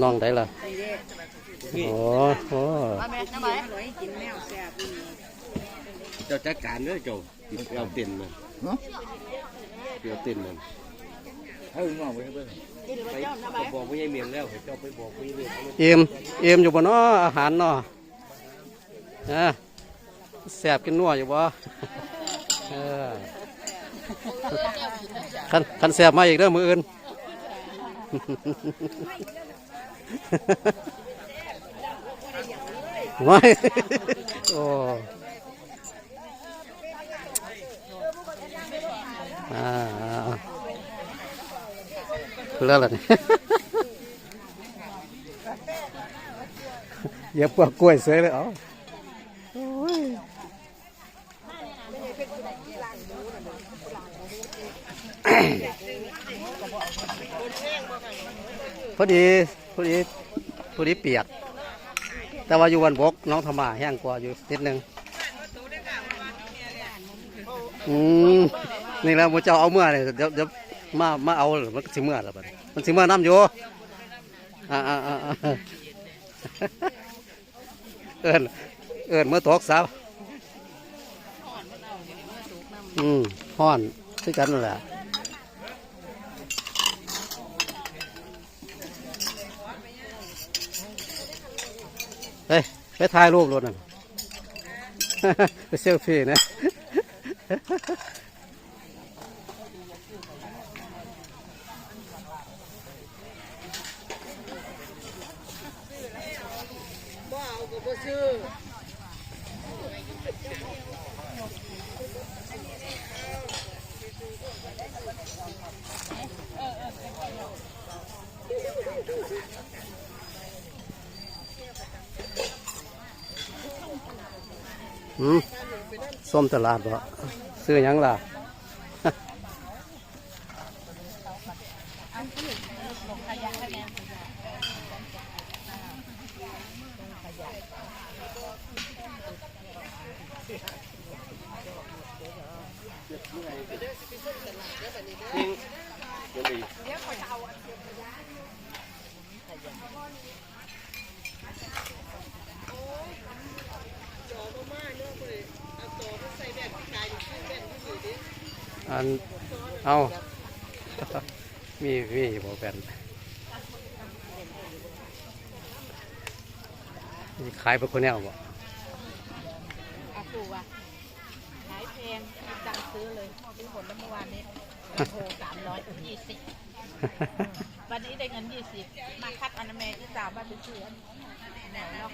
ນ້ອງໃດລະ? ໂອ້ໂຫ ເຈົ້າຈັດການເດີ ເຈົ້າໄປເອົາເຕັນນັ້ນ ໄປເອົາເຕັນນັ້ນ ເອົານ້ອງໄປເບິ່ງ ໄປບອກພໍ່ໃຫຍ່ເມນແລ້ວ ໃຫ້ເຈົ້າໄປບອກພໍ່ໃຫຍ່ເມນ ອີ່ມ ອີ່ມຢູ່ບໍ່ນໍ ອາຫານນໍ? ເອີ ແຊບກິນນົວຢູ່ບໍ່? ເອີ ຄັນ ຄັນແຊບມາອີກເດີມື້ອື່ນ. ໂອ້ຍ ໂອ້ ອ່າ ແລ້ວລະນີ້ ຢາກປວກກ້ວຍເສີຍເລີຍ ເອົ້າ ໂອ້ຍ. ພໍດີ ພໍດີ ພໍດີປຽກ ແຕ່ວ່າຢູ່ບ້ານບົກ ໜອງທະມາແຮງກວ່າຢູ່ນິດໜຶ່ງ. ອືມ ນີ້ແຫຼະ ໝູ່ເຈົ້າເອົາເມືອນີ້ ດຽວ ດຽວມາ ມາເອົາ ມັນຊິເມືອລະບັດນີ້ ມັນຊິເມືອນຳຢູ່ ອ່າໆໆ. ເອີ້ນ ເອີ້ນເມືອຕົກຊະ ອືມ ຮ້ອນຄືກັນນັ້ນແຫຼະ ເອີຍ ໄປຖ່າຍຮູບໂລດນັ້ນ ໄປເຊວຟີນະ. ອືມ ສົ້ມຕະຫຼາດບໍ່? ຊື້ຫຍັງລະ? ອັນ ເອົ້າ ມີ ມີຢູ່ບໍ່ແວ່ນ? ມີຂາຍເບິດຄູ່ແນວບໍ່? ອາ ຂາຍແພງ ສັ່ງຊື້ເລີຍ ຊື້ໝົດແລ້ວເມື່ອວານນີ້ ໂທສາມຮ້ອຍ ຍີ່ສິບ ບັດນີ້ໄດ້ເງິນຍີ່ສິບ ມາຄັດອັນນະແມ່ ອີ່ສາວວ່າຊິຊື້ອັນແນວນອກ